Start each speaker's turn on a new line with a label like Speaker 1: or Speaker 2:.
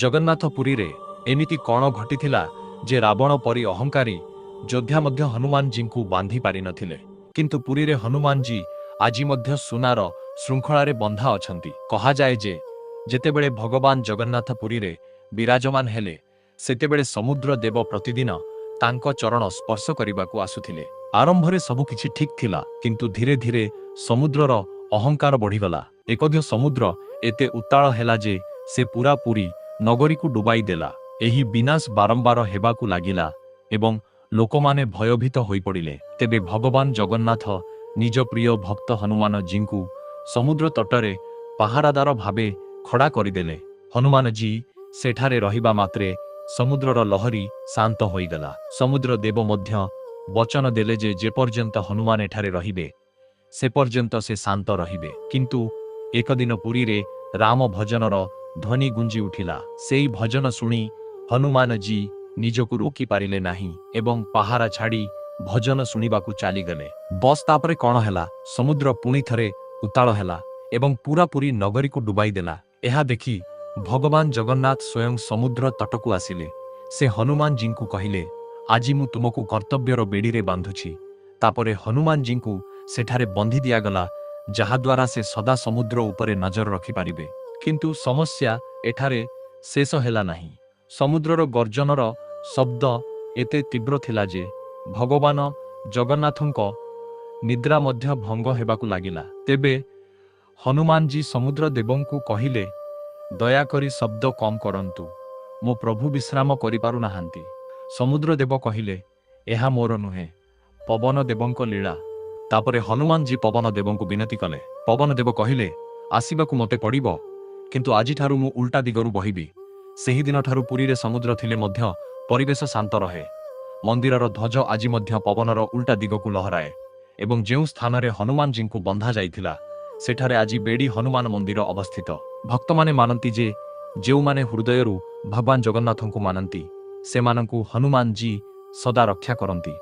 Speaker 1: ଜଗନ୍ନାଥ ପୁରୀରେ ଏମିତି କ'ଣ ଘଟିଥିଲା ଯେ ରାବଣ ପରି ଅହଙ୍କାରୀ ଯୋଦ୍ଧା ମଧ୍ୟ ହନୁମାନଜୀଙ୍କୁ ବାନ୍ଧି ପାରିନଥିଲେ। କିନ୍ତୁ ପୁରୀରେ ହନୁମାନଜୀ ଆଜି ମଧ୍ୟ ସୁନାର ଶୃଙ୍ଖଳାରେ ବନ୍ଧା ଅଛନ୍ତି। କହାଯାଏ ଯେ ଯେତେବେଳେ ଭଗବାନ ଜଗନ୍ନାଥ ପୁରୀରେ ବିରାଜମାନ ହେଲେ, ସେତେବେଳେ ସମୁଦ୍ର ଦେବ ପ୍ରତିଦିନ ତାଙ୍କ ଚରଣ ସ୍ପର୍ଶ କରିବାକୁ ଆସୁଥିଲେ। ଆରମ୍ଭରେ ସବୁକିଛି ଠିକ୍ ଥିଲା, କିନ୍ତୁ ଧୀରେ ଧୀରେ ସମୁଦ୍ରର ଅହଙ୍କାର ବଢ଼ିଗଲା। ଏକଦିନ ସମୁଦ୍ର ଏତେ ଉତ୍ତାଳ ହେଲା ଯେ ସେ ପୁରା ପୁରୀ ନଗରୀକୁ ଡୁବାଇ ଦେଲା। ଏହି ବିନାଶ ବାରମ୍ବାର ହେବାକୁ ଲାଗିଲା ଏବଂ ଲୋକମାନେ ଭୟଭୀତ ହୋଇପଡ଼ିଲେ। ତେବେ ଭଗବାନ ଜଗନ୍ନାଥ ନିଜ ପ୍ରିୟ ଭକ୍ତ ହନୁମାନଜୀଙ୍କୁ ସମୁଦ୍ର ତଟରେ ପାହାରାଦାର ଭାବେ ଖଡ଼ା କରିଦେଲେ। ହନୁମାନଜୀ ସେଠାରେ ରହିବା ମାତ୍ରେ ସମୁଦ୍ରର ଲହରୀ ଶାନ୍ତ ହୋଇଗଲା। ସମୁଦ୍ର ଦେବ ମଧ୍ୟ ବଚନ ଦେଲେ ଯେ ଯେପର୍ଯ୍ୟନ୍ତ ହନୁମାନ ଏଠାରେ ରହିବେ, ସେପର୍ଯ୍ୟନ୍ତ ସେ ଶାନ୍ତ ରହିବେ। କିନ୍ତୁ ଏକଦିନ ପୁରୀରେ ରାମ ଭଜନର ଧ୍ୱନି ଗୁଞ୍ଜି ଉଠିଲା। ସେଇ ଭଜନ ଶୁଣି ହନୁମାନଜୀ ନିଜକୁ ରୋକି ପାରିଲେ ନାହିଁ ଏବଂ ପାହାରା ଛାଡ଼ି ଭଜନ ଶୁଣିବାକୁ ଚାଲିଗଲେ। ବସ୍, ତାପରେ କ'ଣ ହେଲା? ସମୁଦ୍ର ପୁଣି ଥରେ ଉତ୍ତାଳ ହେଲା ଏବଂ ପୁରା ପୁରୀ ନଗରୀକୁ ଡୁବାଇ ଦେଲା। ଏହା ଦେଖି ଭଗବାନ ଜଗନ୍ନାଥ ସ୍ୱୟଂ ସମୁଦ୍ର ତଟକୁ ଆସିଲେ। ସେ ହନୁମାନଜୀଙ୍କୁ କହିଲେ, ଆଜି ମୁଁ ତୁମକୁ କର୍ତ୍ତବ୍ୟର ବେଡ଼ିରେ ବାନ୍ଧୁଛି। ତାପରେ ହନୁମାନଜୀଙ୍କୁ ସେଠାରେ ବନ୍ଧି ଦିଆଗଲା, ଯାହାଦ୍ୱାରା ସେ ସଦା ସମୁଦ୍ର ଉପରେ ନଜର ରଖିପାରିବେ। କିନ୍ତୁ ସମସ୍ୟା ଏଠାରେ ଶେଷ ହେଲା ନାହିଁ। ସମୁଦ୍ରର ଗର୍ଜନର ଶବ୍ଦ ଏତେ ତୀବ୍ର ଥିଲା ଯେ ଭଗବାନ ଜଗନ୍ନାଥଙ୍କ ନିଦ୍ରା ମଧ୍ୟ ଭଙ୍ଗ ହେବାକୁ ଲାଗିଲା। ତେବେ ହନୁମାନଜୀ ସମୁଦ୍ର ଦେବଙ୍କୁ କହିଲେ, ଦୟାକରି ଶବ୍ଦ କମ୍ କରନ୍ତୁ, ମୋ ପ୍ରଭୁ ବିଶ୍ରାମ କରିପାରୁନାହାନ୍ତି। ସମୁଦ୍ର ଦେବ କହିଲେ, ଏହା ମୋର ନୁହେଁ, ପବନ ଦେବଙ୍କ ଲୀଳା। ତାପରେ ହନୁମାନଜୀ ପବନ ଦେବଙ୍କୁ ବିନତି କଲେ। ପବନ ଦେବ କହିଲେ, ଆସିବାକୁ ମୋତେ ପଡ଼ିବ, କିନ୍ତୁ ଆଜିଠାରୁ ମୁଁ ଉଲ୍ଟା ଦିଗରୁ ବହିବି। ସେହିଦିନଠାରୁ ପୁରୀରେ ସମୁଦ୍ର ଥିଲେ ମଧ୍ୟ ପରିବେଶ ଶାନ୍ତ ରହେ। ମନ୍ଦିରର ଧ୍ୱଜ ଆଜି ମଧ୍ୟ ପବନର ଉଲ୍ଟା ଦିଗକୁ ଲହରାଏ ଏବଂ ଯେଉଁ ସ୍ଥାନରେ ହନୁମାନଜୀଙ୍କୁ ବନ୍ଧା ଯାଇଥିଲା, ସେଠାରେ ଆଜି ବେଡ଼ି ହନୁମାନ ମନ୍ଦିର ଅବସ୍ଥିତ। ଭକ୍ତମାନେ ମାନନ୍ତି ଯେ ଯେଉଁମାନେ ହୃଦୟରୁ ଭଗବାନ ଜଗନ୍ନାଥଙ୍କୁ ମାନନ୍ତି, ସେମାନଙ୍କୁ ହନୁମାନଜୀ ସଦା ରକ୍ଷା କରନ୍ତି।